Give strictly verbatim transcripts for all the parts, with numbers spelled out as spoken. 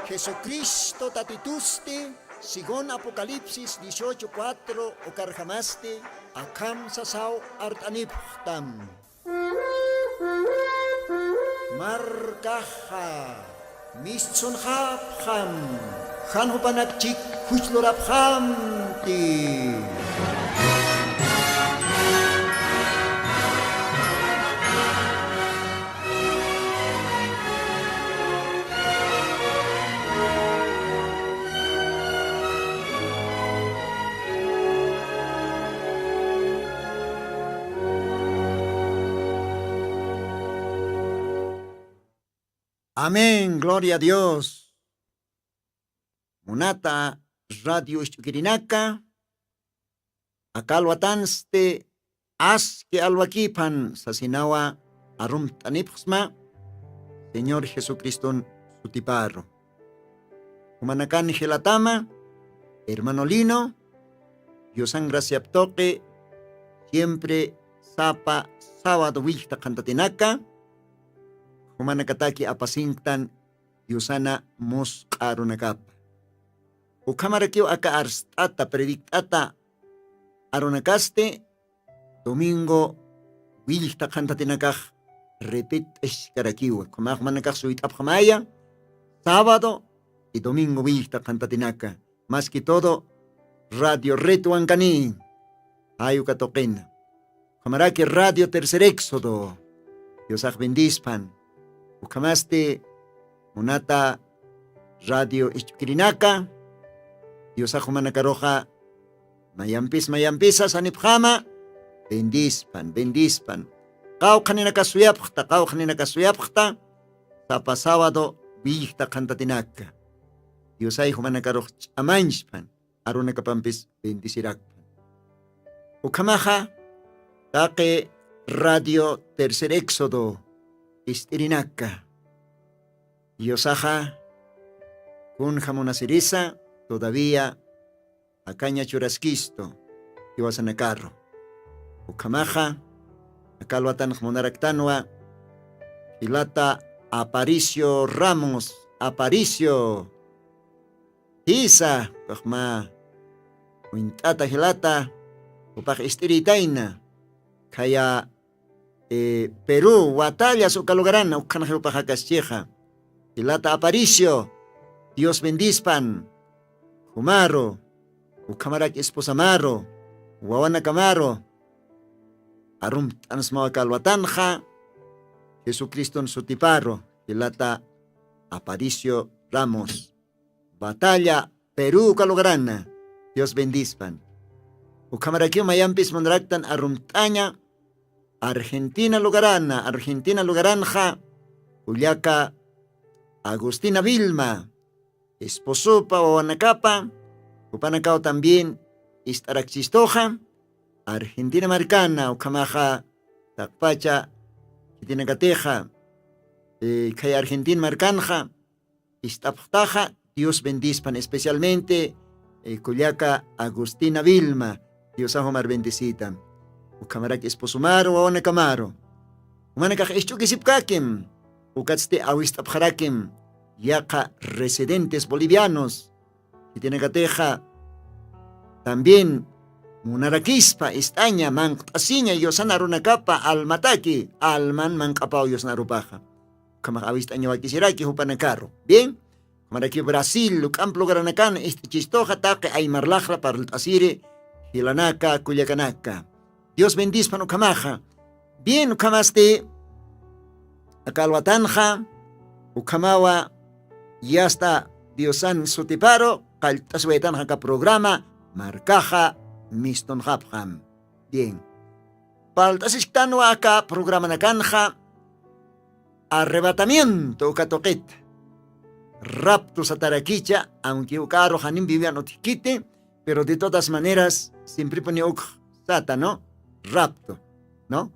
Jesucristo Tatitusti, según Apocalipsis dieciocho cuatro, ukarjamasti akham sasaw art'anipxtam. Markaxa mistsunxapxam, jan jupanakchik juchlurapxamti. Amén, gloria a Dios. Munata radio isch'ukirinaka, aka alwatansti aski alwakiphan sasinawa arumt'anipxsma Señor Jesucriston sutiparu. Jumanakan jilatama, hermano Lino, Diosan graciap tuqi, siempre sapa sábado willta qhantatinaka, jumanakataki apasinktan Diosana musq'a arunakapa. Ukhamarakiw aka arst'ata, predict'ata arunakasti, domingo willta qhantatinakax repet'askarakiwa. Ukhamax jumanakax suyt'apxamaya, sábado y domingo willta qhantatinaka. Más que todo, Radio Red Wankani, jay uka tuqina. Ukhamaraki Radio Tercer Éxodo, Diosax bendispan. Ukhamasti munata radio isch'ukirinaka, Diosax jumanakaruxa mayampis mayampisa sanipxama, bendispan, bendispan. Qawqhaninaka suyapxta, qawqhaninaka suyapxta, sapa sábado willta qhantatinaka. Diosay jumanakarux ch'amañchpan, arunakapampis bendicirakpan. Ukhamaxa, taqi Radio Tercer Éxodo ist'irinaka. Diosaxa, kunja munasirisa, todavía akaña churaskistu, jiwasanakaru. Ukhamaxa, aka alwatanx munaraktanwa, jilata Aparicio Ramos, Aparicio. Jisa, ukax mä wint'ata jilata, jupax ist'iritayna, khaya, eh, Perú, Batallas uka lugarana, ukkhanax jupax jakaschixa. Jilata Aparicio, Dios bendispan, jumaru, ukhamarak esposamaru, wawanakamaru, arumt'ansmawa aka alwatanxa, Jesucriston sutiparu, jilata Aparicio Ramos. Batalla, Perú uka lugarana. Dios bendispan. Ukhamarakiw mayampis munaraktan arumt'aña, Argentina lugarana, Argentina lugaranxa, kullaka Agustina Vilma, esposopa, wawanakapa, jupanakaw también ist'arakchistuxa, Argentina markana, ukhamaxa, taqpacha, khitinakatixa, eh, khay Argentina markanxa, ist'apxtaxa, Dios bendispan, especialmente, eh, kullaka Agustina Vilma, Diosax jumar bendisita. Ukhamarak esposomaru, wawanakamaru. Jumanakax isch'ukisipkakim, ukatsti awist'apxarakim, yaqha residentes bolivianos, khitinakatixa, también munarakispa ist'aña, manq't'asiña, Diosan arunakapa almataki, alman manq'apaw Diosan arupaxa. Ukhamax awist'añawakisiraki jupanakaru. Bien, ukhamaraki Brasil, luk'amp lugaranakan ist'ichistuxa taqi aymar laxra parlt'asiri, jilanaka, kullakanaka. Dios bendispan ukhamaxa. Bien, ukhamasti, aka alwatanxa, ukhamawa, yasta Diosan sutiparu, qallt'asiwaytanxa aka programa, Markaxa Mistunxapxam. Bien. Parlt'asisktanwa aka programanakanxa, arrebatamiento uka tuqit. Rapto satarakicha, aunque uka aru janim Biblian utjkiti, pero de todas maneras, siemprepuni uk sata, ¿no? Rapto, ¿no?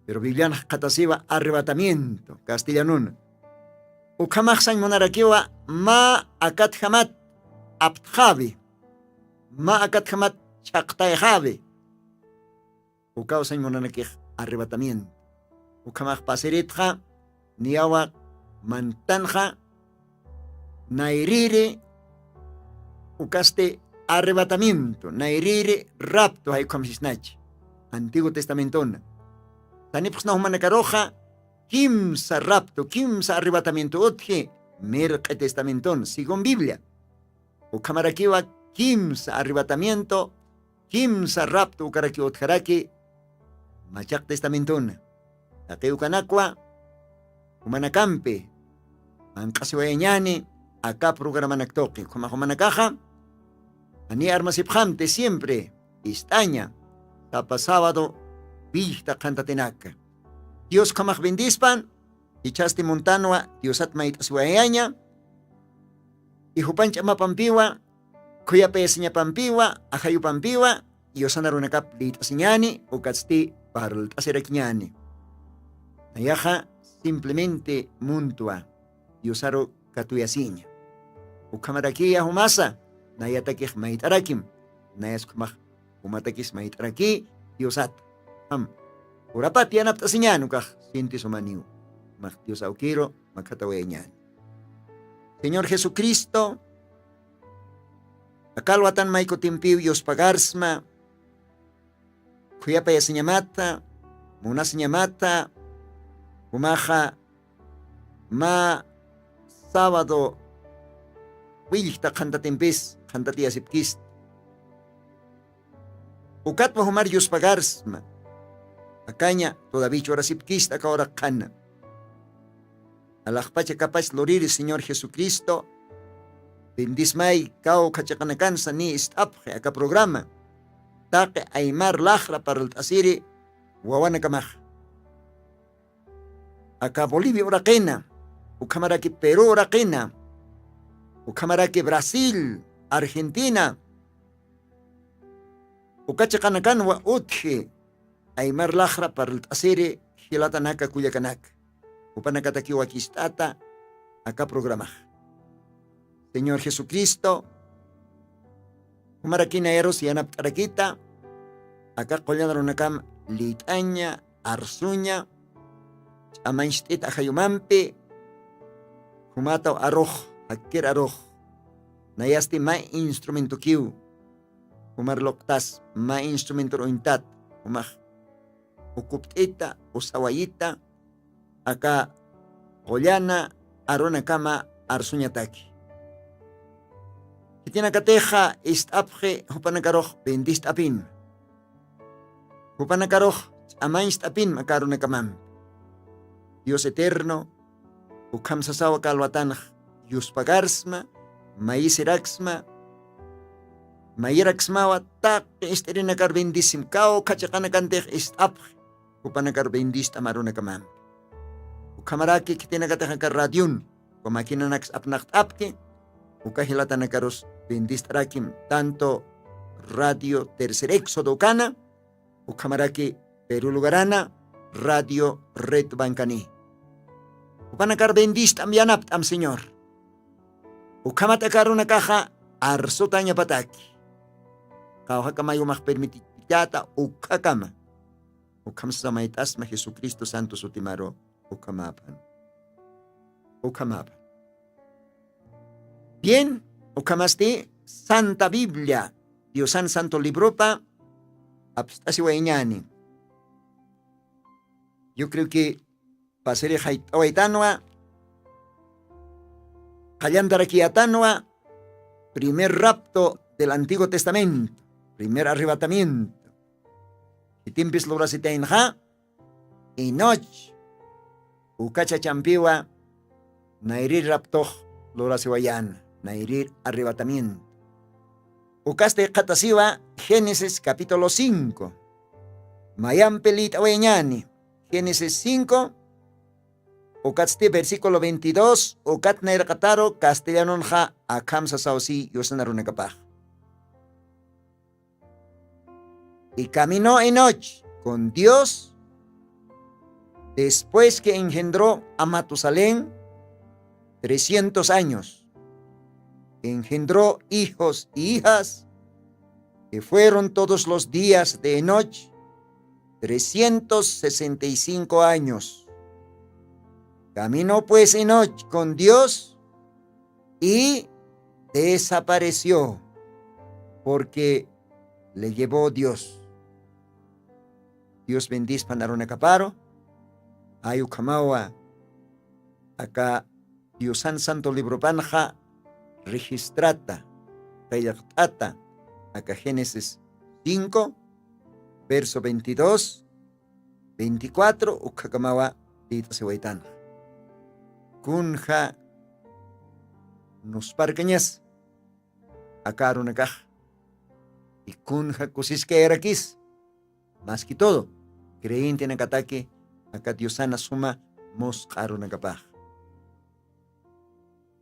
Pero Biblian qhatasiwa arrebatamiento, castellanun. Ukhamax sañ munarakiwa mä akatjamat aptxawi, mä akatjamat chhaqtayxawi. Ukaw sañ munarakix arrebatamiento. Ukhamax pasiritxa, niyawa mantanxa, nayriri ukasti arrebatamiento, nayriri rapto jaykham sisnachi. Antiguo testamentona tanipxsna jumanakaruxa kimsa rapto, kimsa arrebatamiento utji. Mirq'i testamentona según biblia ukhamarakiwa kimsa arrebatamiento, kimsa rapto ukaraki utjaraki. Machaq testamentona taqi ukanakwa jumanakampi manq'asiwayañani. Aka programanak tuqi ukhama jumanakaxa ani armasipxamti siempre ist'aña sapa sábado willta qhantatinaka. Dios ukhamax bendispan. Ichhasti muntanwa diosat mayt'asiwayaña. Ijupan ch'amapampiwa khuyapayasiñapampiwa ajayupampiwa yusanarunakap lït'asiñani ukatsti parlt'asirakiñani. Nayaxa simplemente muntwa diosaru katuyasiña. Ukhamarakiya jumasa nayatakix mayt'arakim. Nayas ukhamax jumatakis mayt'araki diosata jam urapat yanapt'asiñan ukax sientisumaniw. Max dios awkiru makhatawayañan. Señor jesucristo, akalwatan maykutimpiw yuspagarsma khuyapayasiñamata munasiñamata. Jumaxa mä sábado willkta qhantatimpis qhantatiyasipkista. Ukatwa jumar yuspagarsma akaña todavía churasipkista aka uraq qhana. Alaxpacha kapach luriri señor jesucristo bendismay kaw khachiqanakansa ni ist'apxi aka programa taqi aymar laxra parlt'asiri wawanakamaxa. Aka bolivia uraqina ukhamaraki perú uraqina ukhamaraki brasil argentina uka chiqanakanwa utji aymar laxra parlt'asiri jilatanaka kullakanaka jupanakatakiw wakist'ata aka programaxa. Señor jesucristo jumarakina yarus yanapt'arakita aka qullan runakam lït'aña arsuña ch'amancht'it ajayumampi jumataw arux jakkir arux nayasti mä instrumentokiw jumar luqtas mä instrumentor uñtat jumax ukupt'ita usawayita aka qullana arunakama arsuñataki. Khitinakatixa ist'apxi jupanakarux bendist'apinma jupanakarux ch'amañcht'apinma aka arunakamampi. Dios eterno ukham sasawa kalwatanx yuspagarsma mayisiraksma mayiraksmawa taqi ist'irinakar bendisim kaw khachiqanakantix ist'apxi jupanakar bendist'am arunakamampi. Ukhamaraki khitinakatix aka radion uka maquinanaks apnaqt'apki uka jilatanakarus bendist'arakim tanto radio tercer éxodo ukana ukhamaraki perú lugarana radio red bankani jupanakar bendist'am yanapt'am señor. Ukhamat aka arunakaxa arsutañapataki qawjaka mayumax permitipitata ukhakama. Ukham samayt'asma jesucristo santo sutimaru ukhamapan ukhamapan. Bien, ukhamasti santa biblia diosan santo libropa apst'asiwayñani. Yo creo que pasiri jayt'awaytanwa qallantarakiyatanwa primer rapto del antiguo testamento primer arrebatamiento. Khitimpis lurasitaynxa enoch uka chachampiwa nayrir raptux lurasiwayana nayrir arrebatamiento. Ukasta jikxatasiwa génesis capítulo cinco mayampi lït'awayañani génesis cinco ukatsti versículo veintidós ukat nayraqataru castellanonxa akham sasaw si yusanarunakapax. Y caminó enoch con dios después que engendró a matusalén trescientos años engendró hijos y hijas que fueron todos los días de enoch trescientos sesenta y cinco años. Caminó pues enoch con dios y desapareció, porque le llevó Dios. Dios bendispan arunakaparu. Ay ukhamawa aka Diosan santo libropanxa registrata, qillqt'ata, aka Génesis cinco, verso veintidós, veinticuatro ukhakamawa lït'asiwaytanxa. Kunja nusparkañas aka arunakax, y kunja kusiskayarakis, mas que todo creyentenakataki aka Diosana suma musq'a arunakapax.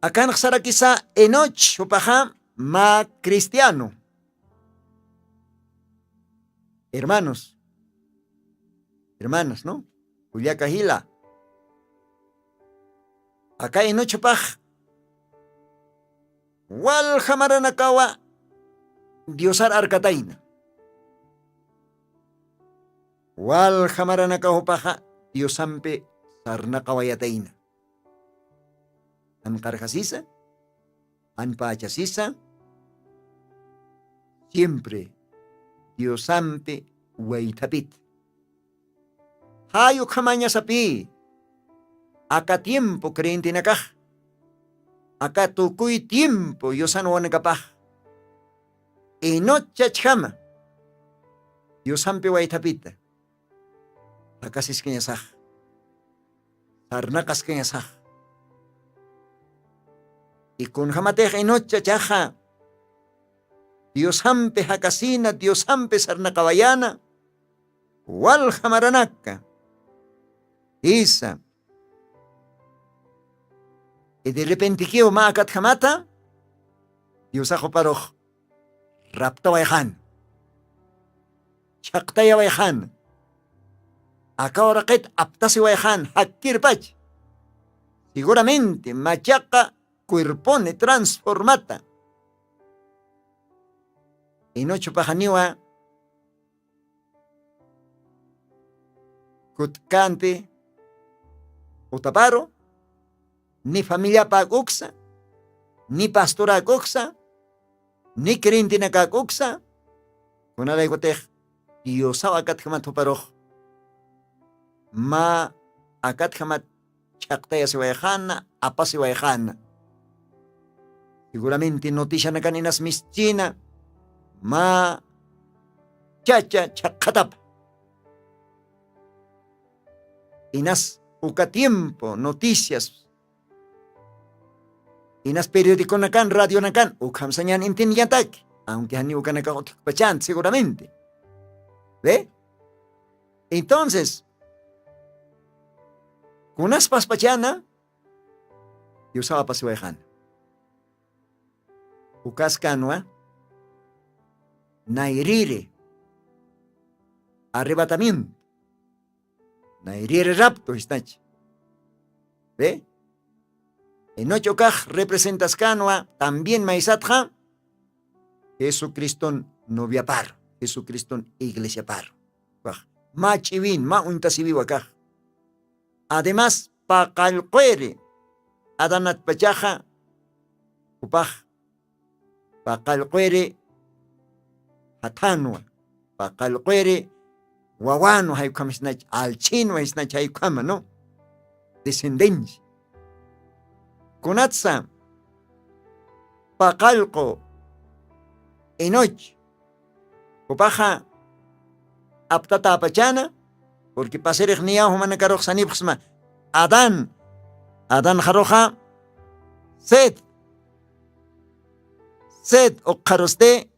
Akanxsarakisa Enoch jupaxa mä cristiano. Hermanos, hermanas, ¿no? Kullaka jila, aka Enoch jupax walja maranakawa Diosar arkatayna. Walja maranakaw jupaxa Diosampi sarnaqawayatayna. Anqarjasisa, anpächasisa, siempre Diosampi waythapit. Jay ukhamañasapï aka tiempo creyentenakax, aka tukuy tiempo yusan wawanakapax, enochachjama Diosampi waythapita jakasiskañasax, sarnaqaskañasax. Y kunjamatix enochachaxa Diosampi jakasina, Diosampi sarnaqawayana, walja maranaka. Isa. Y de repentikiw mä akatjamata Diosax juparux raptawayxan, chhaqtayawayxan, aka uraqit aptasiwayxan jakkirpach. Seguramente machaqa cuerponi transformata. Enoch jupaxaniwa kutkänti utaparu, ni familiapäkuksa, ni pastoräkuksa, ni creyentenakäkuksa, kunalaykutix Diosaw akatjamat juparux mä akatjamat chhaqtayasiwayxana, apasiwayxana. Seguramente noticianakan inas mischina, mä chacha chhaqxatapa. Inas uka tiempo noticias, inas periodiconakan, radionakan, ukham sañan intindiñataki, aunque jani ukanakax utjkpachänti seguramente. ¿Ve? Entonces, kunas paspachana, Diosaw apasiwayxana. Ukaskanwa, nayriri arrebatamiento, nayriri rapto jisnachi. ¿Ve? Enoch ukax representaskanwa también maysatxa Jesucriston noviaparu, Jesucriston iglesiaparu. Ukax mä ch'iwin, mä uñtasiwiwa kax. Además, paqallqwiri Adanatpachaxa, jupax paqallqwiri jathanwa, paqallqwiri wawanwa, jaykham jisnach, alchinwa jisnach jaykhama, ¿no? Descendencia. Kunatsa paqallqu Enoch, jupaxa aptatäpachana, porque pasirix niyaw jumanakarux sanipxsma, Adán, Adán xaruxa Set, Set ukxarusti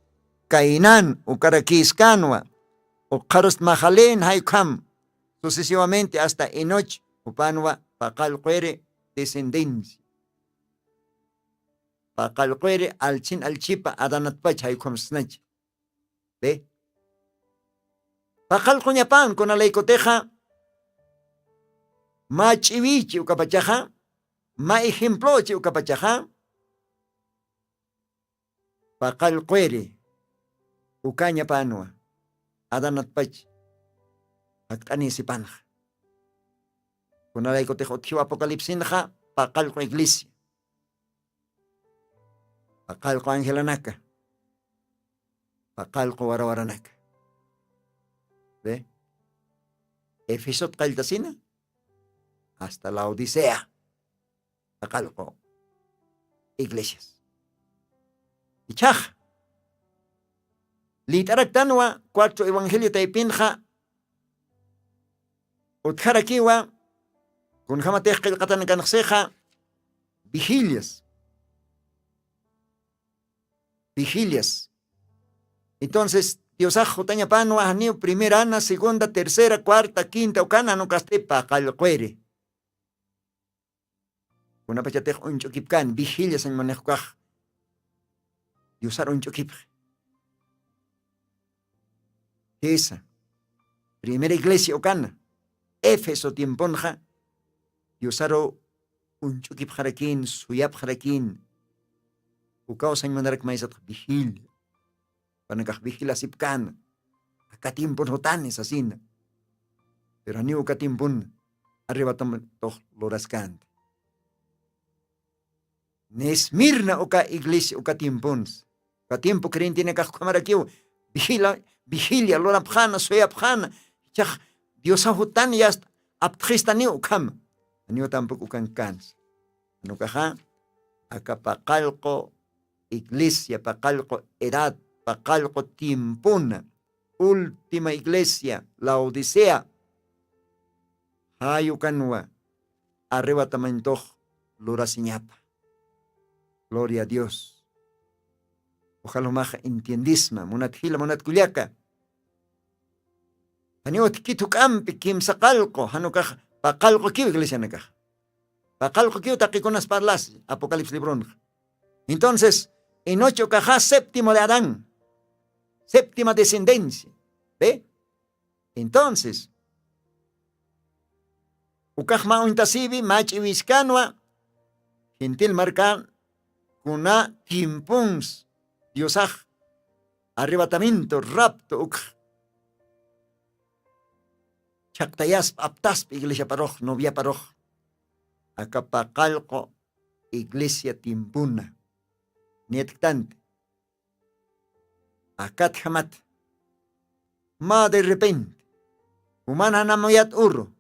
Cainán ukarakïskanwa, ukxarust Mahalaleel, jaykham sucesivamente hasta Enoch, jupanwa paqallqwiri descendencia. Paqallqwiri alchin alchipa Adanatpach jaykham sasnachi. ¿Ve? Paqallquñapan kunalaykutixa mä ch'iwichi ukapachaxa, mä ejemplochi ukapachaxa, paqallqwiri ukañapanwa Adanatpach jakt'anïsipanxa. Kunalaykutix utjiw Apocalipsinxa paqallqu iglesia. Paqallqu angelanaka, paqallqu warawaranaka. Ve, efesot qalltasina, hasta laodicea, paqallqu iglesias. Ichhax, lït'araktanwa cuatro evangelio taypinxa, utjarakiwa, kunjamatix qillqatanakanxsixa, vigilias, vigilias. Entonces diosax jutañapanwa janiw primerana segunda tercera cuarta quinta ukana nukasti paqallqwiri. Kunapachatix uñch'ukipkan vigilia sañmanixkax, diosar uñch'ukipxi. Jisa, primera iglesia ukana, efeso tiemponxa, diosaru uñch'ukipxarakin suyapxarakin. Ukaw sañmanarak maysatxa vigilia. Panakax vigilasipkana, aka tiempon jutani sasina. Pero janiw uka tiempon arrebatamantux luraskanta. Nismirna uka iglesia uka tiemponsa. Uka tiempo creyentenakax ukhamarakiw vigila, vigilia lurapxana suyapxana, ichax diosaw jutani yasta aptxistaniw ukhama. Janiw tampoco ukankansa. Janukaxa, aka paqallqu iglesia, paqallqu edad, paqallqu tiempona, última iglesia laodicea, jayukanwa arrebatamientux lurasiñapa. Gloria a dios. Uxalumaxa entiendisma munat jila munat kullaka. Janiw utkit juk'ampi kimsa qallqu janukax, paqallqukiw iglesianakax, paqallqukiw taqikunas parlasi apocalipsis libronxa. Entonces, enoch ukaxa séptimo de adán, séptima descendencia. Ve, entonces, ukax mä uñtasiwi mä ch'iwiskanwa, gentil markan kuna tiempons diosax arrebatamiento rapto ukx chhaqtayaspa aptaspa iglesiaparux noviaparux. Aka paqallqu iglesia tiempona niyatktanti. Akatjamat mä de repente, juman janamuyat uru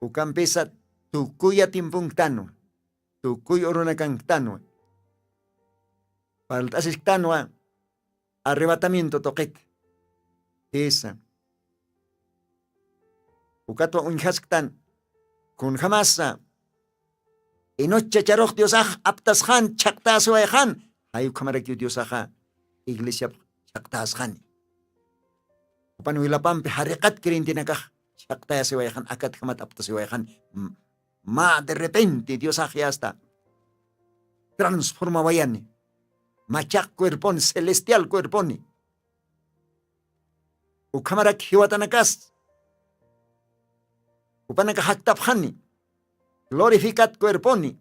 ukampisa tukuya tiemponktanwa, tukuy urunakanktanwa, parlt'asisktanwa arrebatamiento tuqit. Jisa, ukatwa uñjasktan kunjamasa, enoch chacharux diosax aptasxan chhaqtasiwayxan. Jay ukhamarakiw diosaxa iglesiap chhaqtasxani. Jupan wilapampi jariqat creyentenakax chhaqtayasiwayxan akatjamat aptasiwayxan. Mä de repente diosax yasta transformawayani, machaq cuerponi celestial cuerponi. Ukhamarak jiwatanakas jupanaka jaktapxani glorificat cuerponi.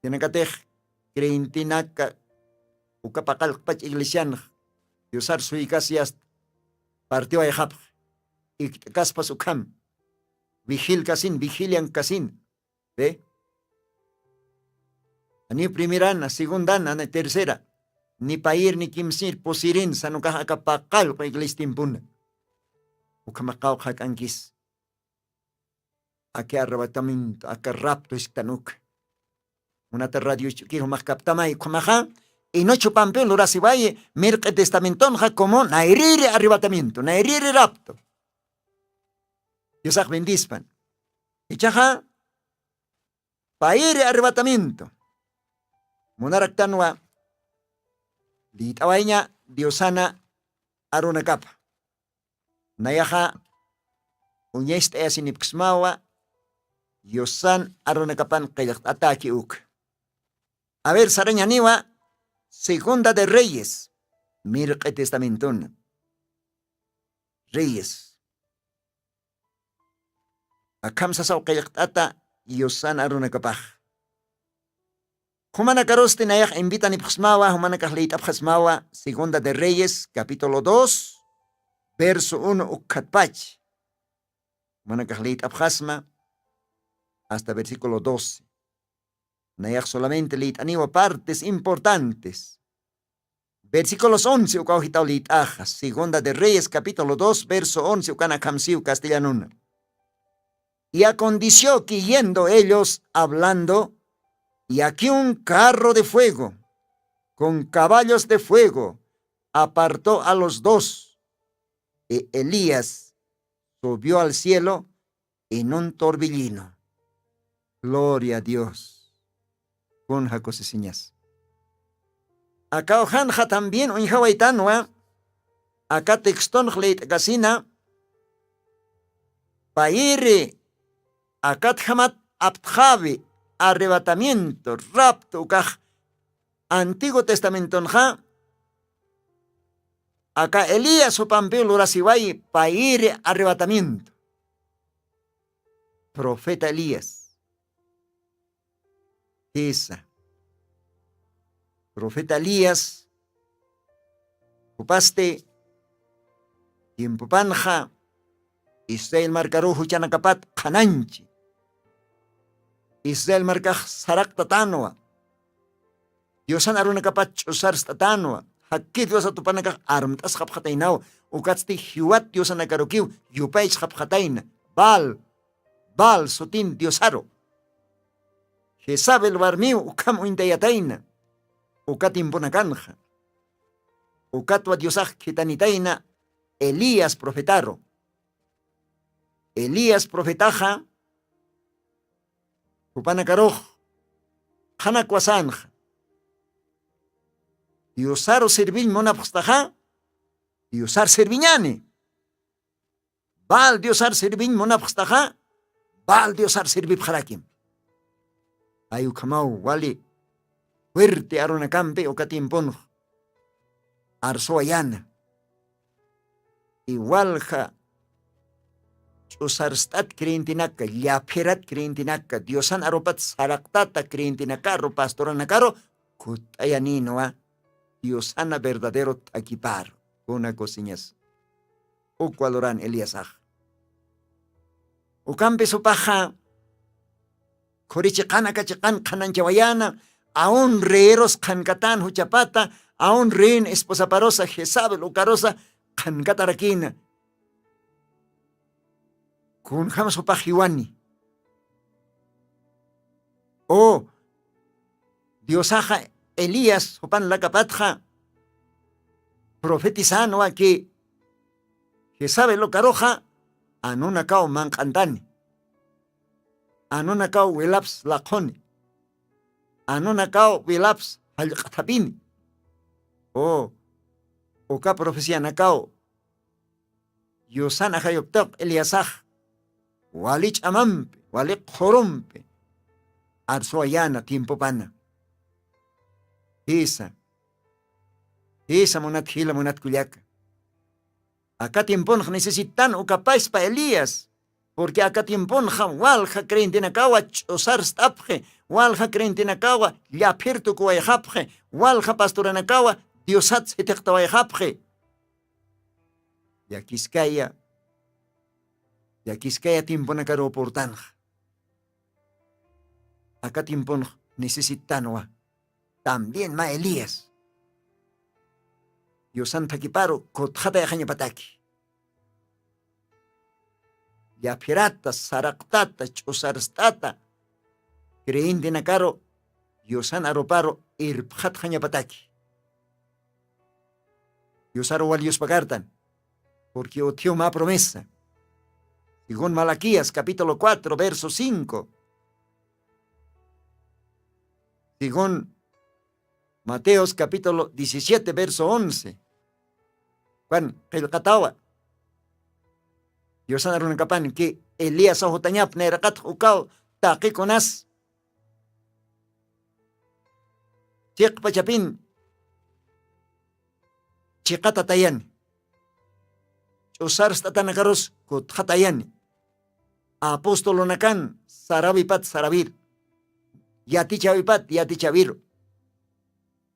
Jinakatix creyentenaka uka paqallqpach iglesianx diosar suykas yasta partiwayxapx, ikt'kaspas ukham vigilkasin vigiliankasin. Ve, ani primerana segundana ani tercera, ni payir ni kimsir pusirin sanukax aka paqallqu iglesia tiempuna. Ukhamax qawqhak'ankis aki arrebatamiento aka rapto isktan uk. Munata radio isch'ukir jumax kaptamay ukhamaxa, inochupampiw lurasiwayi mirq'i testamentonxa como nayriri arrebatamiento nayriri rapto. Diosax bendispan. Ichaxa payri arrebatamiento munaraktanwa lït'awayña diosana arunakapa. Nayaxa uñacht'ayasinipksmawa diosan arunakapan qillqt'ataki uk. A ver sarañaniwa segunda de reyes mirq'i testamentona. Reyes akham sasaw qillqt'ata yusan arunakapax. Jumanakarusti nayax invitanipxsmawa jumanakax liyt'apxasmawa segunda de reyes capítulo dos verso uno ukkhatpach. Jumanakax liyt'apxasma hasta versículo doce. Nayax solamente lït'aniwa partes importantes. Versículos once ukaw jitaw lït'axa segunda de reyes capítulo dos verso once ukan akhamsiw castellanuna. Y acondició que yendo ellos hablando, y aquí un carro de fuego con caballos de fuego apartó a los dos. Y Elías subió al cielo en un torbellino. Gloria a Dios. Kun jakusisiñas. Akaw janxa también uñjawaytanwa. Aka textonx leyt'akasina payiri akatjamat aptxawi arrebatamiento rapto ukax antiguo testamentonxa aka elías jupampiw lurasiwayi payiri arrebatamiento. Profeta elías jisa profeta elías jupasti tiempopanxa israel markaruw juchanakapat qhananchi. Israel markax saraqtatanwa diosan arunakapat ch'usarst'atanwa jakki diosa tupanakax armt'asxapxataynaw. Ukatsti jiwat diosanakarukiw yupaychxapxatayna baal baal sutin diosaru jezabel warmiw ukham uñtayatayna. Uka tiemponakanxa ukatwa diosax khitanitayna elías profetaru. Elías profetaxa jupanakarux qhanakwasanxa diosaru serviñ munapxstaxa diosar serviñani. Baal diosar serviñ munapxstaxa baal diosar servipxarakim. Ay ukhamaw wali fuerte arunakampi uka tiemponx arsuwayana. Iwalja ch'usarst'at creyentenaka llaphirat creyentenaka diosan arupat saraqtata creyentenakaru pastoranakaru kut'ayaninwa diosana verdadero t'akiparu. Kuna kusiñas ukwa luran eliasax ukampi supaxa khurichiqan akachiqan qhananchawayana aun reerus qhankatan juchapata aun reen esposaparusa jezabel ukarusa qhankatarakina. Kunjam supax jiwani o diosaxa elías jupan lakapatxa profetisanwa ki jezabel ukaruxa anunakaw manq'antani anunakaw wilaps laqhuni anunakaw wilaps jallq'athapini. O uka profecianakaw yusan ajayuptaq eliasax wali ch'amampi wali qhurumpi arsuwayana tiempopana. Jisa jisa munat jila munat kullaka aka tiemponxa necesitan ukapaspa elías. Purqui aka tiemponxa walja creyentenakawa ch'usarst'apxi walja creyentenakawa llaphir tukuwayxapxi walja pastoranakawa diosat sitiqtawayxapxi. Llakiskaya llakiskaya tiemponakaruw purtanxa aka tiemponx necesitanwa. También mä elías yusan thakiparu kutxatayxañapataki llaphirata saraqtata ch'usarst'ata creyentenakaru yusan aruparu irpxatxañapataki. Yusaru wal yuspakartan purqui uthiw mä promesa según malaquías capítulo cuatro verso cinco según mateos capítulo diecisiete verso once. Juan qillqatawa yusan arunakapan ki elías ajutañap nayraqatx ukaw taqikunas chiqpachapin chiqatatayani ch'usarst'atanakarus kutxatayani apostolunakan sarawipat sarawir yatichawipat yatichawiru.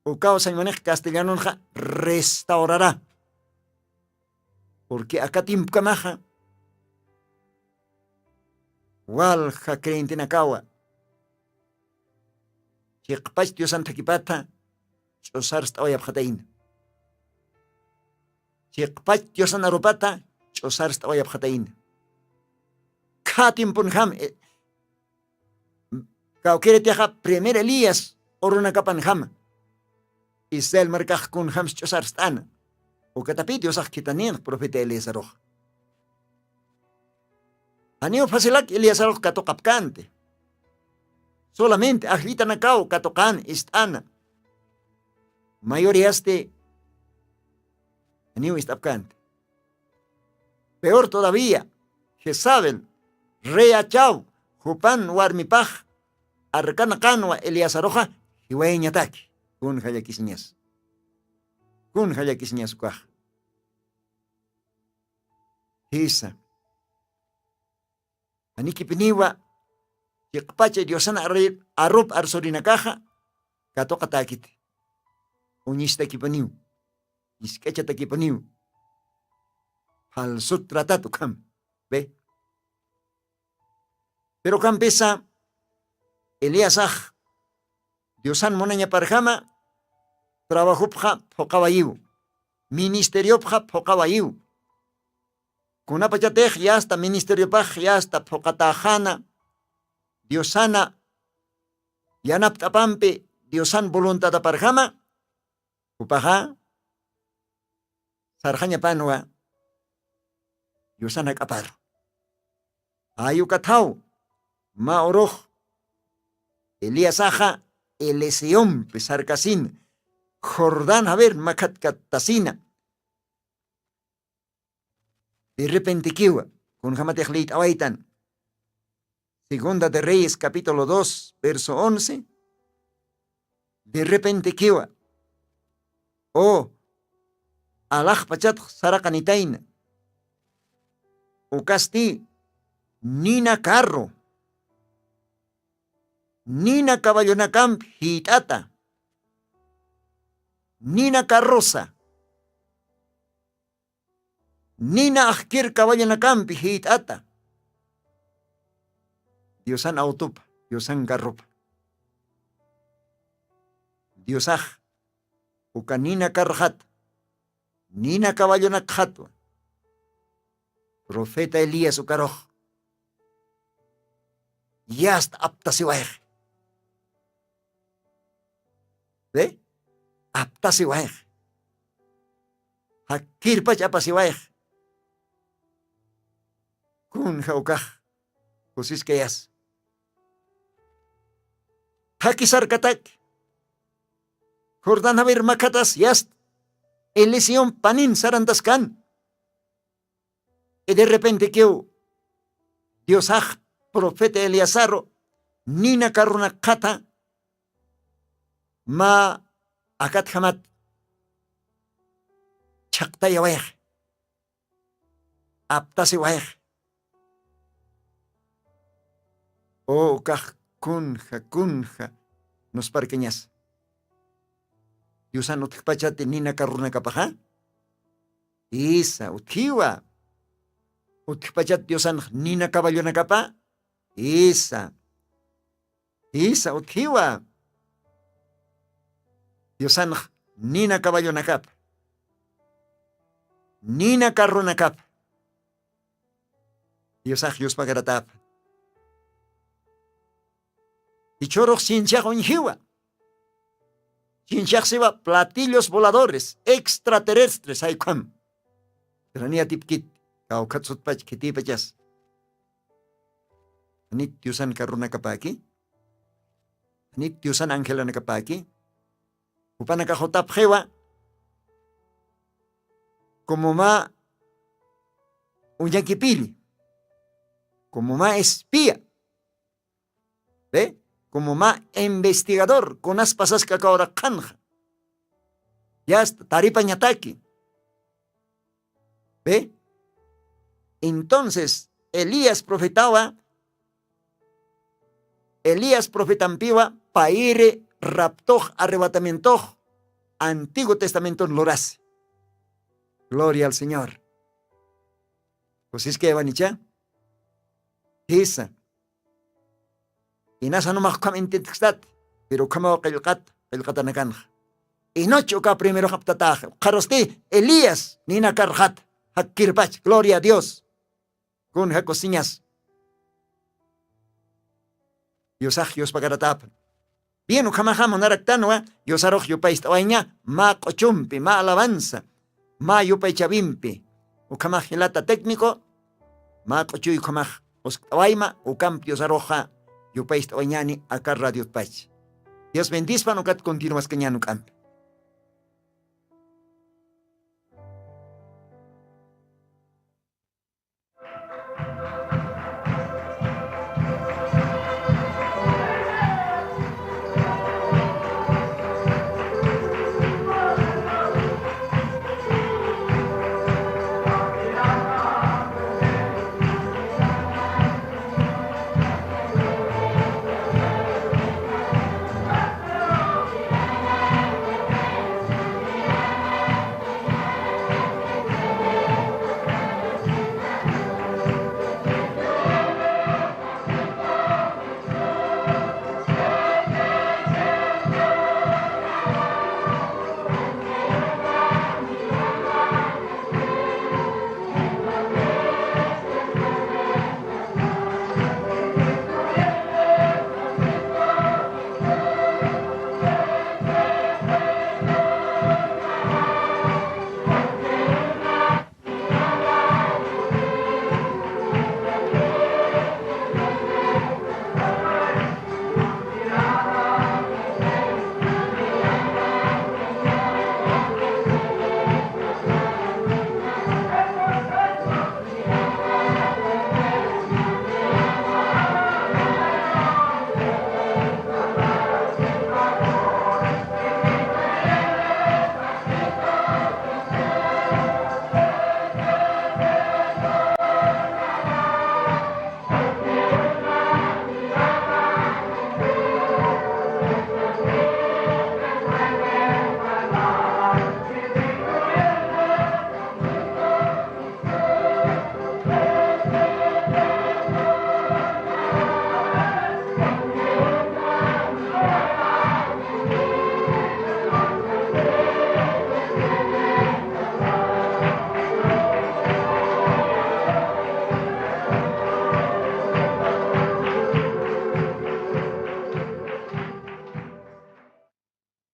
Ukaw sañmanix castellanunxa restaurara purqui aka tiempukamaxa walja creyentenakawa Chiqpach diosan thakipata ch'usarst'awayapxatayna. Chiqpach diosan arupata ch'usarst'awayapxatayna. Kha tiemponjam kawkiratixa primer elías urunakapanjama. Israel markaxkunjam sch'usarst'ana. Ukatapi diosax khitaninx profeta eliasarux. Janiw facilak eliasarux katuqapkanti. Solamente ajllitanakaw katuqan ist'ana. Mayoriasti janiw ist'apkanti. Peor todavía, jezabel reyachaw jupan warmipax arkanaqanwa eliasaruxa jiwayñataki. Kun jallakisiñas? Kun jallakisiñas ukaxa? Jisa. Anikipiniwa chiqpacha diosan arup arsurinakaxa katuqatäkiti. Uñistakipuniw, isk'achatakipuniw. Falsut tratat ukham. Ve. Pero ukampisa eliasax diosan munañaparjama trabajupxa phuqawayiw, ministeriopxa phuqawayiw. Kunapachatix yasta ministeriopax yasta phuqataxana diosana yanapt'apampi diosan voluntadaparjama jupaxa sarxañapanwa diosan jak'aparu. Jayukathaw mä urux eliasaxa elisiompi sarkasina jordán javer makhatkatasina. Derrepentekiwa kunjamatix liyt'awaytan segunda de reyes capítulo dos verso once. Derrepentekiwa o alaxpachatx saraqanitayna. Ukasti nina carro nina caballonakampi jiyt'ata nina carrosa nina ajkir caballonakampi jiyt'ata. Diosan awtupa diosan carropa diosax uka nina carroxata nina caballonakxatwa. Profeta elías ukarux yasta aptasiwayxi. Be aptasiwayxi. Jakkirpach apasiwayxi. Kunja ukax kusiskayas jakisarkatak jordan javer makhatas yasta elision panin sarantaskan. Y derrepentekiw diosax profeta eliasaru nina karrunakxata mä akatjamat chhaqtayawayxi. Aptasiwayxi. O ukax kunja kunja nusparkañasa? Diosan utjpachati nina karrunakapaxa. Isa utjiwa. Utjpachat diosanx nina caballonakapa. Isa. Isa utjiwa. Diosanx nina caballonakapa nina carronakapa. Diosax yuspagaratapa. Ichhurux cienciax uñjiwa. Cienciaxsiwa platillos voladores extraterrestres jaykham. Pero niyatipkit kawkhat sutpach khitipachas. Anit diosan karrunakapäki. Anit diosan angelanakapäki. Jupanakaxutapxiwa como mä uñakipiri, como mä espía, ve, como mä investigador kunas pasaska kawrakxanxa. Yasta taripañataki. Ve. Entonces elías profetawa elías profetampiwa payri raptux arrebatamientox antiguo testamenton lurasi. Gloria al señor. Kusiskayawanicha? Jisa. Inasa numaxkham intintkstat? Pero ukhamaw qillqat qillqatanakanxa. Inoch uka primeroxaptataxa uqharusti elías nina karxat. Jakkirpach gloria a dios. Kun jakusiñas? Diosax yuspakarataphan. Bien ukhamaxa munaraktanwa. Diosarux yupayst'awayña mä q'uchumpi mä alabanza mä yupaychawimpi. Ukhamax jilata técnico mä q'uchuy ukhamax uskt'awayma ukamp diosaruxa yupayst'awayñani aka radiotpach. Dios bendispan ukat continuaskañan uk'ampi.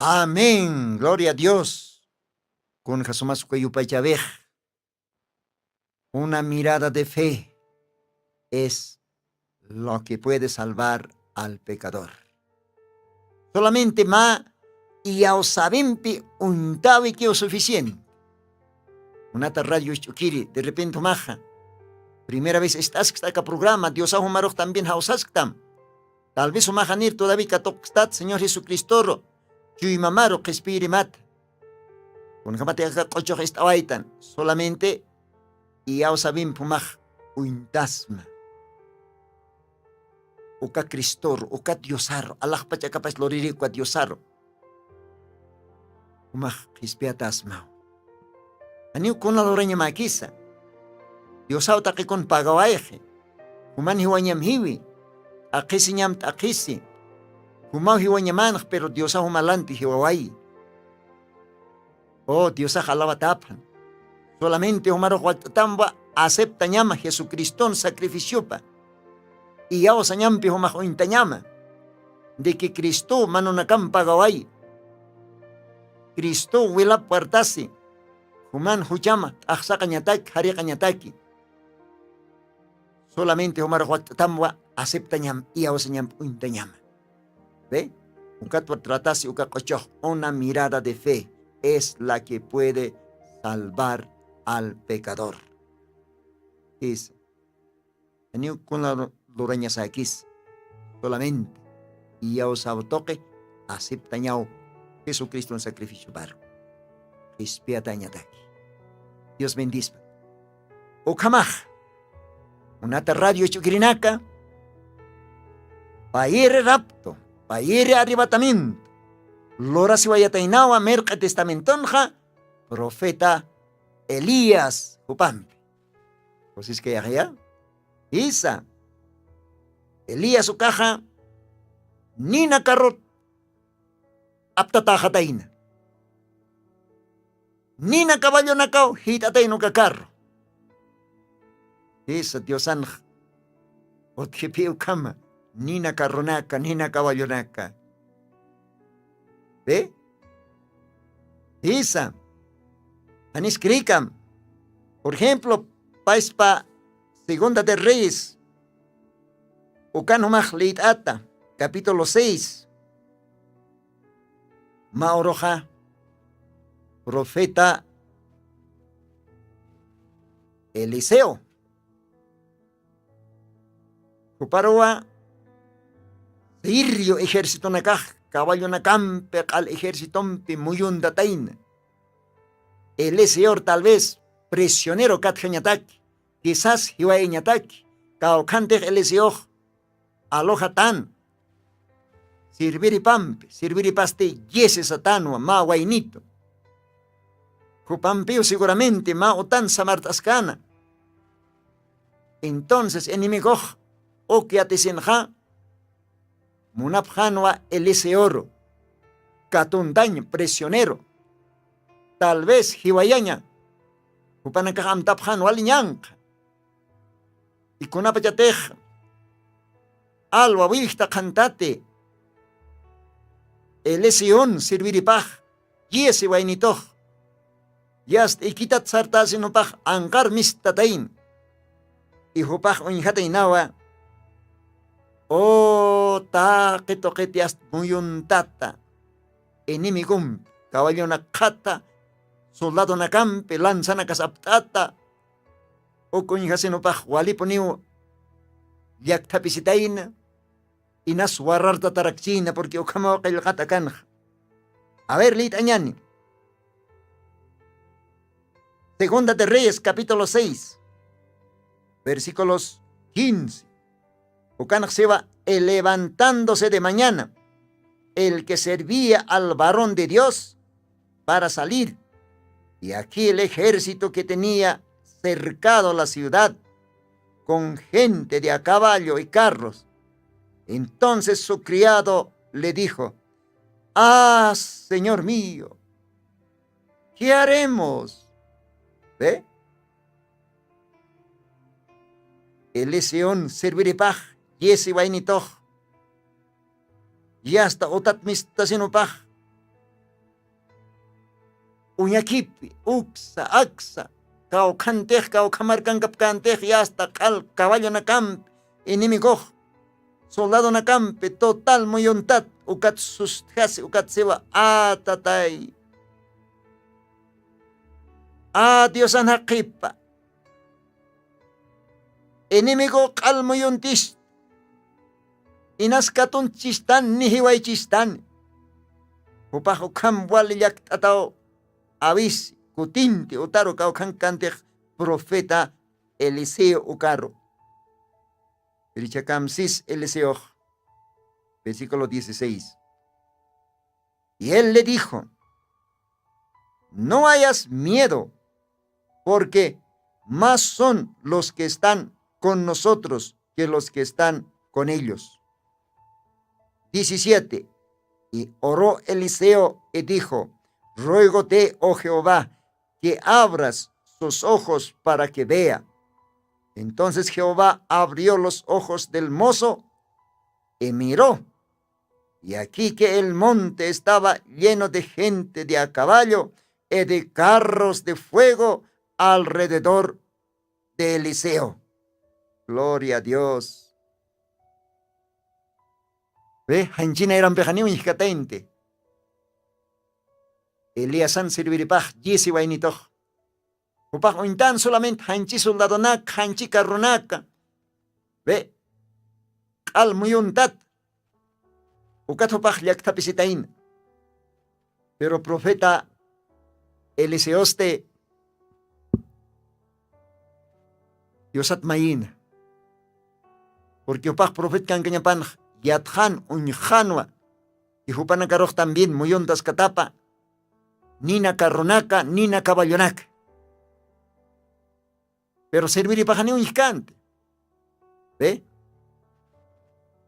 Amén gloria a dios. Kunja sumas uka yupaychawix. Una mirada de fe es lo que puede salvar al pecador. Solamente mä iyawsawimpi uñtawikiw suficiente. Unata radio ch'ukiri derrepente umaxa primera vez ist'askst'aka programa diosaw umarux también jawsasktam. Tal vez umaxanir todavi katuqkstat señor jesucristoru chuymamaru qhispiyirimata. Kunjamati aka q'uchux ist'awaytan solamente iyawsawimpi umax uñtasma. Uka cristoru uka diosaru alaxpachakapach luririw uka diosaru. Umax qhispiyatasmaw. Janiw kuna lurañamäkisa. Diosaw taqikun pagawayxi. Juman jiwañam jiwi t'aqhisiñam t'aqhisi. Jumaw jiwañamanx pero diosaw jumalanti jiwawayi. O diosax alawatapxan. Solamente jumarux wakt'atamwa aceptañama jesucriston sacrificiopa. Iyawsañampi jumax uñtañama. Diki cristow manunakam pagawayi. Cristow wilap puertasi juman juchama t'axsaqañataki jariqañataki. Solamente jumarux wakt'atamwa aceptañam iyawsañam uñtañama. Ve? Ukatwa tratasi uka q'uchux una mirada de fe es la que puede salvar al pecador. Isa. Janiw kuna lurañasakis solamente iyawsaw tuqi aceptañaw jesucriston sacrificio baru. Qhispiyatañataki. Dios bendispa. Ukhamax unata radio ch'ukirinaka payiri rapto payiri arrebatamiento lurasiwayataynawa mirq'i testamentonxa profeta elías jupampi. Kusiskayaxya isa elías ukaxa nina karrut aptataxatayna. Nina caballonakaw jit'atayna uka carro. Jisa diosanx utjiphi ukhama, nina carronaka, nina caballonaka. Be, jisa, janiskrikam. Por ejemplo, payspa segunda de reyes ukan jumax liyt'ata, capítulo seis. Mä uruxa profeta eliseo, juparuwa sirio ejercitonakax caballonakampi q'al ejercitompi muyuntatayna. Eliseor tal vez prisionero katjañataki, quizás jiwayañataki. Kawkhantix eliseox alojatan sirviripampi sirviripasti yisi satanwa mä waynitu. Jupampiw seguramente mä utan samart'askana. Entonces enemigox uk yatisinxa munapxanwa eliseoru katuntañ prisionero. Tal vez jiwayaña jupanakax amtapxan wali ñanqha. Ikunapachatix alwa willkta qhantati eliseon sirviripax yisi waynitux yast ikitat sartasinupax anqar mistatayn. Ihupax uñjataynawa o taqi tuqit yast muyuntata enemigumpi kawallunakxata soldadonakampi lanzanakas apt'ata. Uk uñjasinupax walipuniw llakthapisitayna inas warartatarakchiyna purqui ukhamaw qillqata kanxa. A ver liyt'añani segunda de reyes capítulo seis versículos quince. Ukanxsiwa elevantándose de mañana el que servía al varón de dios para salir y aquí el ejército que tenía cercado la ciudad con gente de a caballo y carros. Entonces su criado le dijo: ah, señor mío, qué haremos? Ve, eliseon sirviripax yisi waynitux yasta utat mistasinupax uñakipi uksa aksa kawkhantix kawkhamarkankapkantix yasta q'al caballonakampi enemigox soldadonakampi total muyuntat ukat sustjasi ukat siwa. A tatay, a diosan jaqhipa, enemigo q'al muyuntista, inas katunchistan ni jiwaychistan. Jupax ukham wali llakt'ataw awisi kutinti utaru kawkhankantix profeta eliseo ukaru. Irichakamsis eliseox versículo dieciséis. Y él le dijo: no hayas miedo, porque más son los que están con nosotros que los que están con ellos. Diecisiete. Y oró eliseo y dijo: ruégote, oh jehová, que abras sus ojos para que vea. Entonces jehová abrió los ojos del mozo y miró, y aquí que el monte estaba lleno de gente de a caballo y de carros de fuego alrededor de eliseo. Gloria a dios. Ve, janchina irampixaniw ñijkataynti. Eliasan sirviripax yisi waynitux jupax uñtan solamente janchi soldadonak janchi carronaka. Ve, q'al muyuntat ukat jupax llakthapisitayna. Pero profeta eliseosti diosat mayina. Purqui jupax profet kankañapanx yatxan uñxanwa. Ijupanakarux también muyuntaskatapa nina carronaka nina caballonaka. Pero serviripaxaniw ñijkanti. Be,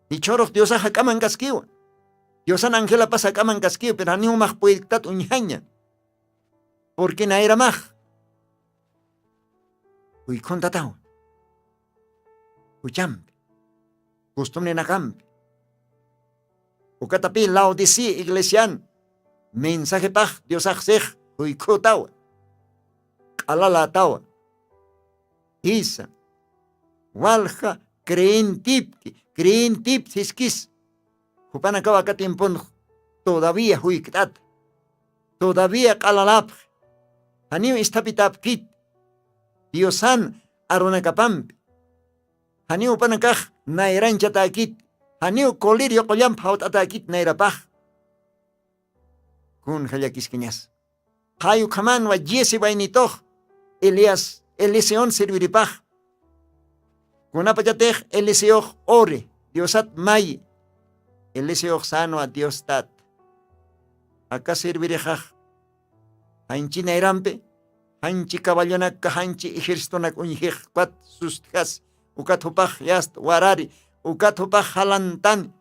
jichhurux diosax jak'amankaskiwa. Diosan angelapas jak'amankaskiw pero janiw umax puydktat uñjaña. Purqui nayramax juykhuntatawan juchampi, costumbrenakampi. Ukatapi laodicea iglesian mensajepax diosaxsix juykhutawa, q'alalatawa. Jisa walja creentipki creentipsi jiskis. Jupanakaw aka tiemponx todavía juykt'ata. Todavía q'alalapxi. Janiw isthapitapkit diosan arunakapampi. Janiw jupanakax nayranchatäkit. Janiw colir yuqullamp jawt'atäkit nayrapax. Kunja llakiskañas? Jay ukhamanwa jesi waynitux elías eliseon serviripax. Kunapachatix eliseox uri diosat mayi eliseox sänwa diostat. Aka servirixax janchi nayrampi janchi caballonaka janchi ejercitonak uñjix ukat sustjas ukat jupax yast warari ukat jupax jalantani.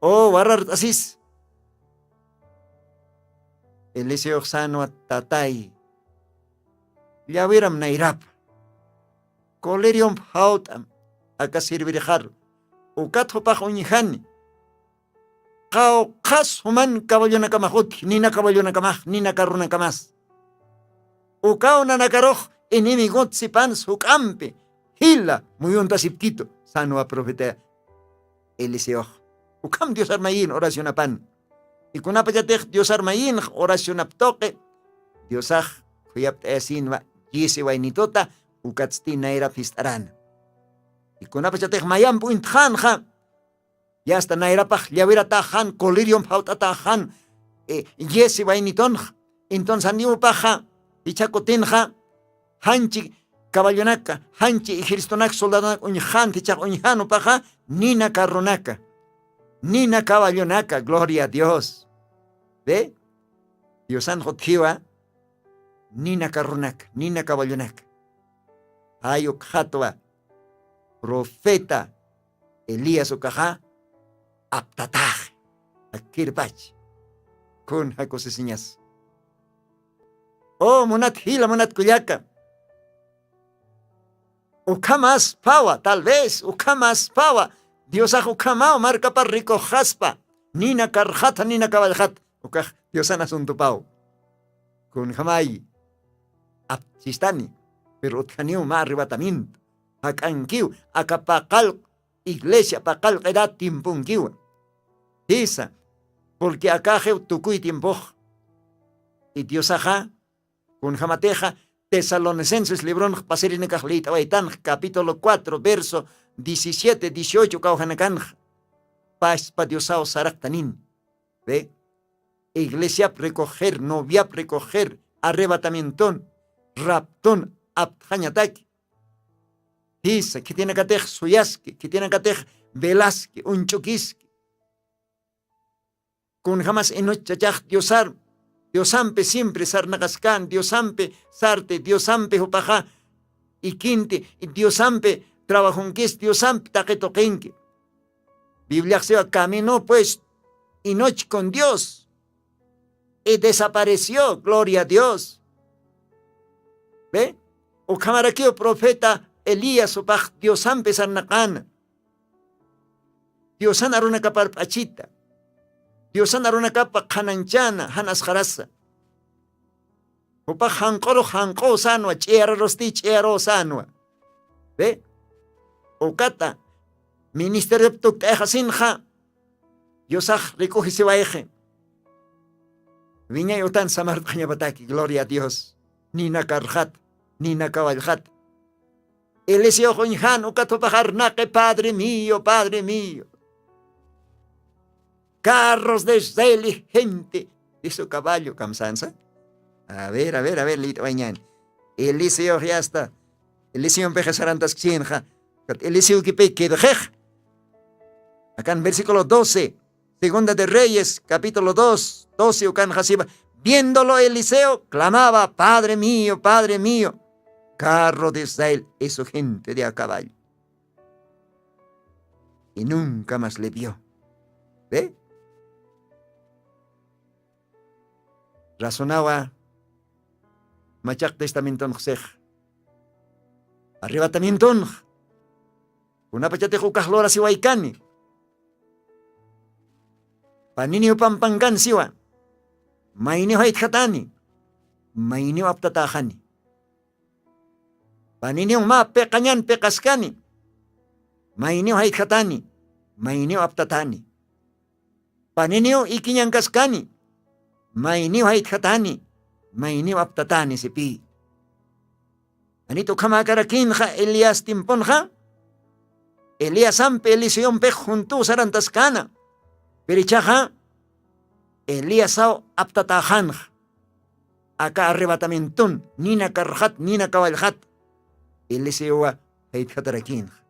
O warart'asis eliseox sänwa tatay llawiram nayrapa. Coliriump jawt'am aka sirvirixaru ukat jupax uñjani. Qawqhas juman caballonakamax utji nina caballonakamax nina carronakamas. Ukaw nanakarux enemigot sipans juk'ampi jila muyuntasipkitu. Sanwa profeta eliseox ukham diosar mayin oracionapan. Ikunapachatix diosar mayinx oracionap tuqi diosax khuyapt'ayasinwa yisi waynituta. Ukatsti nayrap jist'arana ikunapachatix mayamp uñtxanxa yasta nayrapax llawirataxan coliriump jawt'ataxan yesi waynitunxa. Entonces janiw upaxa jichha kutinxa janchi caballonaka janchi ejércitonaka soldadonak uñjanta jichhax uñjan upaxa nina carronaka nina caballonaka gloria a dios. Ve diosanx utjiwa nina carronaka nina caballonaka. Jay ukxatwa profeta elías ukaxa aptataxi. Akkirpach kunja kusisiñas? O munat jila munat kullaka ukhamaspawa tal vez ukhamaspawa diosax ukhamaw markapar rikuxaspa nina karxata nina kawallxata ukax diosan asuntupaw. Kunjamayi aptchistani pero utjaniw mä arrebatamiento jak'ankiw aka paqallq iglesia paqallq edad tiemponkiwa. Jisa purqui akaxiw tukuy tiempox. Idiosaxa kunjamatixa tesalonicenses libronx pasirinakax lït'awaytanx capítulo cuatro verso diecisiete dieciocho kawjanakanxa paspa diosaw saraqtanin. Ve iglesiap recoger noviap recoger arrebatamienton rapton aptxañataki. Jisa khitinakatix suyaski khitinakatix velaski uñch'ukiski. Kunjamas enoch chachax diosar diosampi siempre sarnaqaskan diosampi sarti diosampi jupaxa ikinti diosampi trabajunkis diosampi taqi tuqinki. Bibliaxsiwa camino pues enoch con dios y desapareció gloria a dios. Ve ukhamarakiw profeta elías jupax diosampi sarnaqana diosan arunakapar p'achita diosan arunakapa qhananchana jan asqarasa. Jupax janq'urux janq'uw sänwa ch'iyararusti ch'iyaruw sänwa. Ve ukata ministeriop tukt'ayxasinxa diosax rik'ujisiwayxi. Wiñay utan samart'añapataki gloria a dios. Nina karxat nina kawallxat. Eliseox uñjan ukat jupaxar naqi padre mío padre mío. Carros de israel y gente de su caballo kamsansa. A ver a ver a ver lit'wañani eliseox yasta eliseompixa sarantaskchinxa. Ukat eliseokipi quedxix akan versículo doce segunda de reyes capítulo dos doce ukanxa siwa viéndolo eliseo clamaba padre mío padre mío carro de israel y su gente de a caballo. Y nunca más le vio. Ve Razonawa machaq testamentonx six, arrebatamientonx kunapachatix ukax lurasiwaykani. Paniniw pampankan siwa, mayniw jaytjatani, mayniw aptatäxani. Paniniw mä piqañan piqaskani, mayniw jaytjatani, mayniw aptatäni. Paniniw ikiñankaskani, mayniw jaytjatani, mayniw aptatäni sipï. Anit ukhamäkarakinxa elías timpunxa, elíasampi eliseompix juntuw sarantaskana. Pirichaxa elíasaw aptatäxanxa, aka arrebatamientun nina karxat nina kawallxat eliseowa jaytjatarakinxa.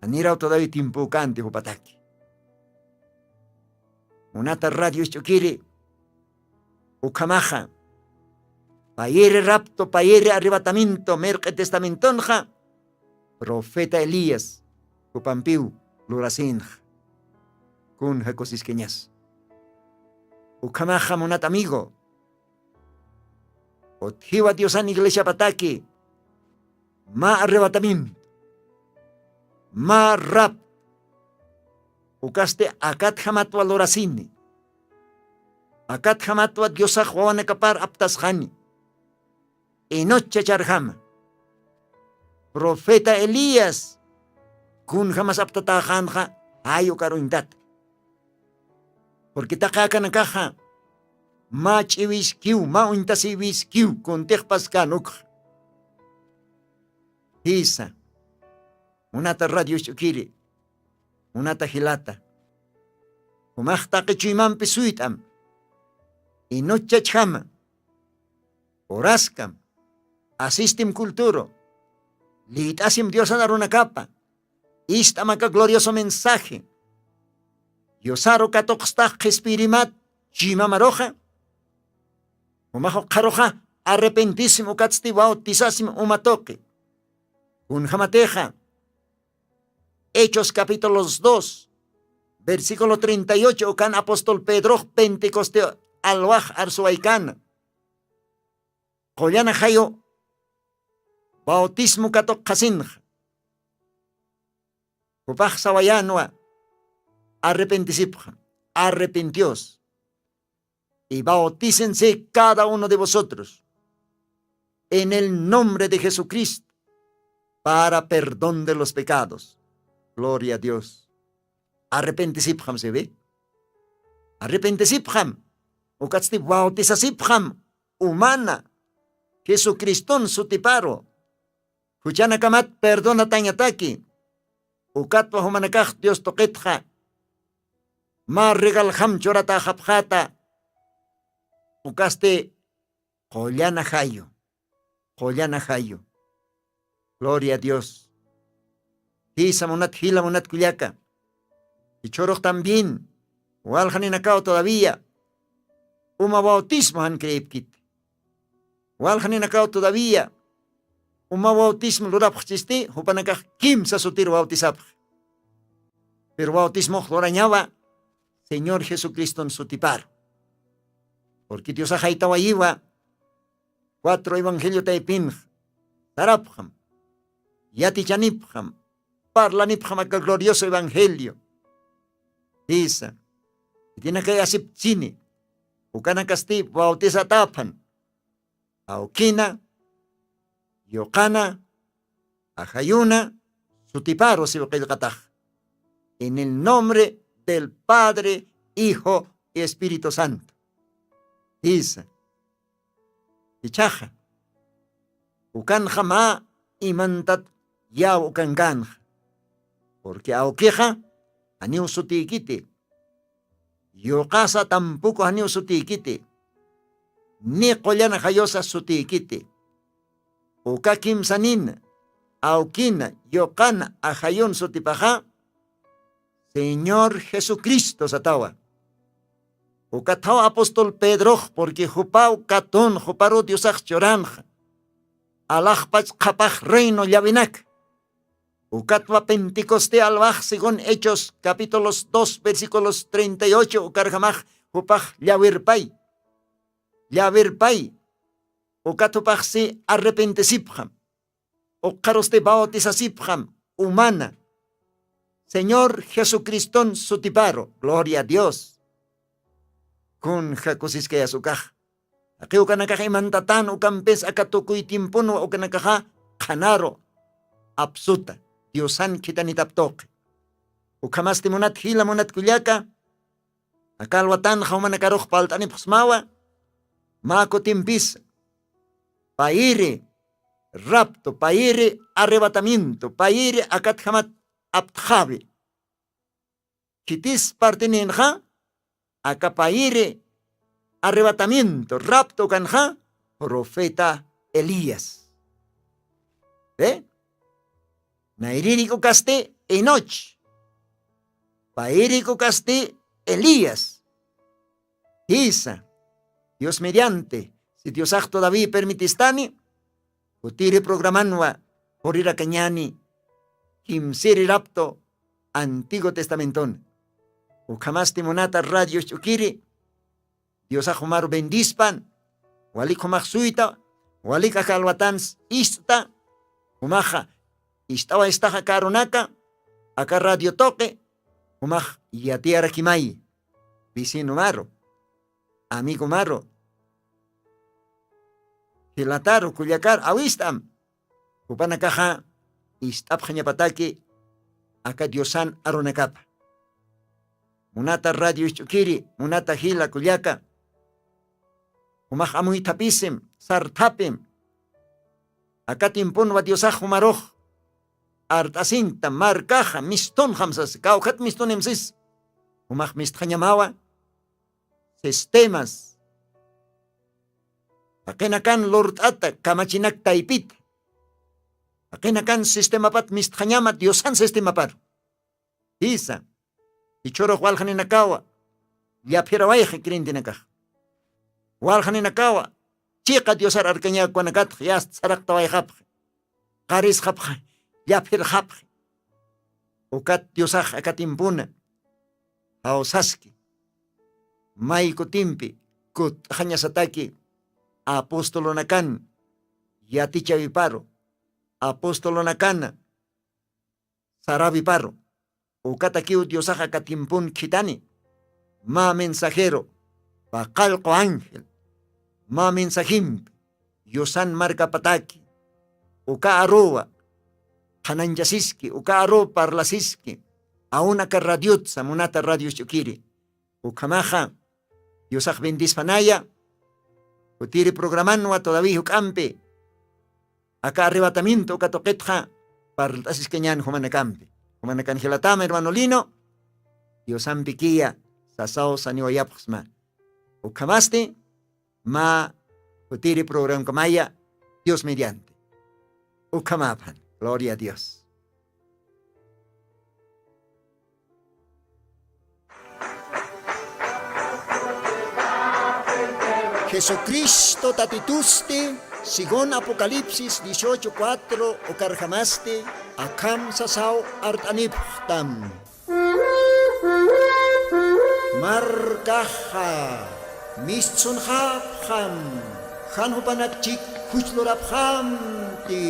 Aniraw todavia timpukanti jupataki. Munata radio isch'ukiri, ukhamaxa payiri rapto payiri arrebatamiento mirq'i testamentonxa profeta elías jupampiw lurasinxa. Kun jakusiskañas? Ukhamaxa munat amigo, utjiwa diosan iglesiapataki mä arrebatamiento, mä rap. Ukasti akatjamatwa lurasini, akatjamatwa diosax wawanakapar aptasxani. Enochcha charjama profeta elías kunjamas aptatäxänxa. Jay ukar uñtata, purqui taqi akanakaxa mä ch'iwiskiw mä uñtasïwiskiw kuntixpaskän ukxa. Jisa, munata radio isch'ukiri, munata jilata, jumax taqi chuymampi suyt'am, inuchchachjama, uraskam, asistim culturu, lït'asim diosan arunakapa, ist'am aka glorioso mensaje. Diosaru katuqstax qhispiyirimat chuymamaruxa, jumax ukxaruxa arrepentisim ukatsti bautisasim uma tuqi. Kunjamatixa hechos capítulos dos versículo treinta y ocho ukan apóstol pedrox pentecoste alwax arsuwaykana, qullana jayu bautismo katuqxasinxa. Jupax sawayänwa, arrepentisipxam, arrepentios, y bautícense cada uno de vosotros en el nombre de jesucristo para perdón de los pecados. Gloria a dios. Arrepentisipxam siwi, arrepentisipxam, ukatsti bautisasipxam umana jesucriston sutiparu, juchanakamat perdonatañataki. Ukatwa jumanakax dios tuqitxa mä regaljam churatäxapxäta. Ukasti qullana jayu, qullana jayu. Gloria a dios. Jisa munat jila munat kullaka, jichhürux también waljaninakaw todavía uma bautismo jan creepkiti, waljaninakaw todavía uma bautismo lurapxchisti jupanakax kimsa sutir bautisapxi. Pero bautismox lurañawa señor jesucriston sutiparu. Purqui diosax jaytawayiwa cuatro evangelio taypinx sarapxam, yatichanipxam, parlanipxam aka glorioso evangelio. Jisa, itinakay asipchini, ukanakasti bautisataphan, awkina, yuqana, ajayuna sutiparu siw qillqatax, en el nombre del padre, hijo y espíritu santo. Jisa, ichaxa ukanxa mä imantat yaw ukankänxa. Purqui awkixa janiw sutiykiti, yuqasa tampuku janiw sutiykiti, ni qullana jayusa sutiykiti. Uka kimsanina, awkina, yuqana, ajayun sutipaxa señor jesucristo satawa. Ukathaw apóstol pedrox purqui jupaw katun juparu diosax churanxa, alaxpach qhapax reino llawinak. Ukatwa pentecoste alwax según hechos capítulos dos versículos treinta y ocho ukarjamax jupax llawirpay. llaverpay, ukathupaxsi arrepentesipxam, ukxarusti bautisasipxam, umana señor jesucriston sutiparu. Gloria a dios. Kun jakusiskayas ukax, jaqiw ukanakax imantatan ukampis aka tukuy timpunwa ukanakaxa qhanaru apsuta diosan khitanitap tuqi. Ukhamasti munat jila munat kullaka, akalwatan jawmanakarux palt'anipxsmawa. Mä kutimpisa payiri rapto payiri arrebatamiento payiri akatjamat aptxawi. Khitis partininxa aka payiri arrebatamiento rapto kanxa profeta elías. Nayrïrik'ukasti enoch, payïrik'ukasti elías. Jisa, dios mediante, si diosax todavía permitistani, kutiri programanwa purirakañani. Kimsiri rapto antiguo testamentona. Ukhamasti munata radio ch'ukiri, diosax jumaru bendispan. Walik jumax suyta, walik aka alwatans ist'ta. Jumaxa ist'awa istaxa karunaka aka radio tuqi. Jumax yatiyarakimay, vecino maru, amigo maru, jilataru kullakar awist'am. Jupanakaxa ist'apxañapataki aka diosan arunakapa. Munata radio isch'ukiri munata jila kullaka, jumax amuythapisim, sarthapim. Aka timpunwa diosax jumarux art'asinkta markaxa mistunxam sasa kawkhat mistunim sisa. Jumax mistxañamawa sistemas, jaqinakan lurt'ata kamachinak taypita, jaqinakan sistemapat mistxañama diosan sistemaparu. Jisa, jichhurux waljaninakawa llaphirawayxi creyentenakax. Waljaninakawa chiqa diosar arkañäkwanakatx yasta saraqtawayxapxi, qarisxapxi, llaphirxapxi. Ukat diosax aka timpuna jawsaski, may kutimpi kut'xañasataki apostolonakan yatichawiparu, apostolonakana sarawiparu. Ukatakiw diosax aka timpun khithani, mä mensajero, paqallqu ángel, mä mensajimpi yusan markapataki uka aruwa qhananchasiski, uka aruw parlasiski, aun aka radiotsa munata radios ch'ukiri. Ukhamaxa diosax bendispanaya. Kutiri programanwa todavía juk'ampi aka arrebatamiento uka tuqitxa parlt'asiskañän jumanakampi. Jumanakan jilatama hermano lino, diosampikiya sasaw saniwayapxsma. Ukhamasti mä kutiri programkamaya, dios mediante. Ukhamaphan. Gloria a dios. Jesucristo tatitusti según apocalipsis dieciocho cuatro ukarjamasti akham sasaw art'anipxtam. Markaxa mistsunxapxam, jan jupanak chik juchlurapxamti.